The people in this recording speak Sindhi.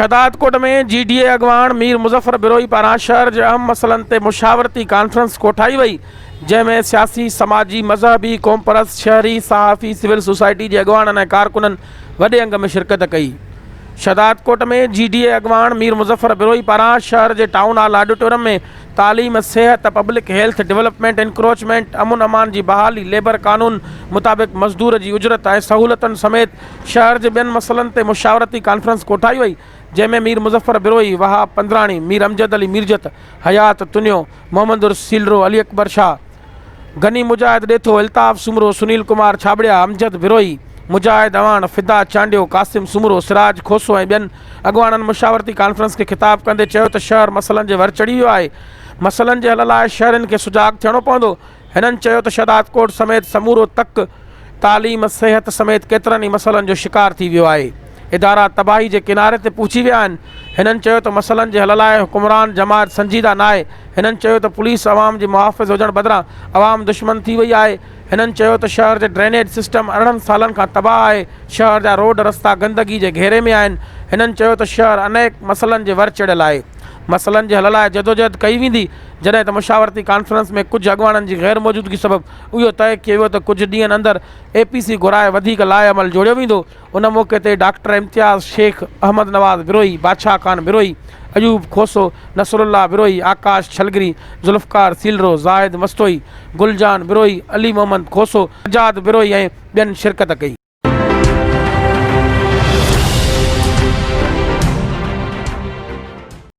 شهدادڪوٽ ۾ جي ڊي اي اڳواڻ مير مظفر بروهي پاران شهر جي اهم مسئلن تي مشاورتي ڪانفرنس ڪوٺائي وئي، جنهن ۾ سياسي، سماجي، مذهبي، قومپرست، شهري، صحافي، سول سوسائٽي جي اڳواڻن ۽ ڪارڪنن وڏي انگ ۾ شرڪت ڪئي. شهدادڪوٽ ۾ جي ڊي اي اڳواڻ مير مظفر بروهي پاران شهر جي ٽائون هال آڊيٽوريم ۾ تعليم، صحت، پبلڪ هيلٿ، ڊولپمينٽ، انڪروچمينٽ، امن امان جي بحالي، ليبر قانون مطابق مزدور جي اجرت ۽ سهولتن سميت شهر جي ٻين مسئلن تي مشاورتي ڪانفرنس ڪوٺائي وئي، جنهن ۾ مير مظفر بروهي، وهاب پندراڻي، مير امجد علي ميرجت، حيات تنيو، محمد عرس سيلرو، علي اڪبر شاهه، غني مجاهد ڏيٿو، الطاف سومرو، سنيل ڪمار ڇاٻڙيا، امجد بروهي، مجاهد اعواڻ، فدا چانڊيو، قاسم سومرو، سراج کوسو ۽ ٻين اڳواڻن مشاورتي ڪانفرنس کي خطاب ڪندي چيو ته شهر مسئلن جي ور چڙهي ويو آهي، مسئلن جي حل لاء شهرين کي سجاڳ ٿيڻو پوندو. هنن چيو ته شهدادڪوٽ سميت سمورو تڪ تعليم، صحت سميت ڪيترن ئي مسئلن جو شڪار ٿي ويو آهي، ادارا تباهي جي ڪناري تي پهچي ويا آهن، هنن چيو ته مسئلن جي حل لاء حڪمران جماعت سنجيده ناهي، هنن چيو ته پوليس عوام جي محافظ هجڻ بدران عوام دشمن ٿي وئي آهي، هنن چيو ته شهر جي ڊرينيج سسٽم 18 سالن کان تباهه آهي، شهر جا روڊ رستا گندگي جي گهيري ۾ آهن، هنن چيو ته شهر انيڪ مسئلن جي ور چڙهيل آهي. مسئلن جي حل لاء جدوجهد ڪئي ويندي، جڏهن ته مشاورتي ڪانفرنس ۾ ڪجهه اڳواڻن جي غير موجودگي سبب اهو طئي ڪيو ويو ته ڪجهه ڏينهن اندر اي پي سي گهرائي وڌيڪ لائحه عمل جوڙيو ويندو، ان موقعي تي ڊاڪٽر امتياز شيخ، احمد نواز بروهي، بادشاهه خان بروهي، ايوب کوسو، نصرالله بروهي، آڪاش ڇلگري، ذوالفقار سيلرو، زاهد مستوئي، گل جان بروهي، علي محمد کوسو، سجاد بروهي ۽ ٻين شرڪت ڪئي.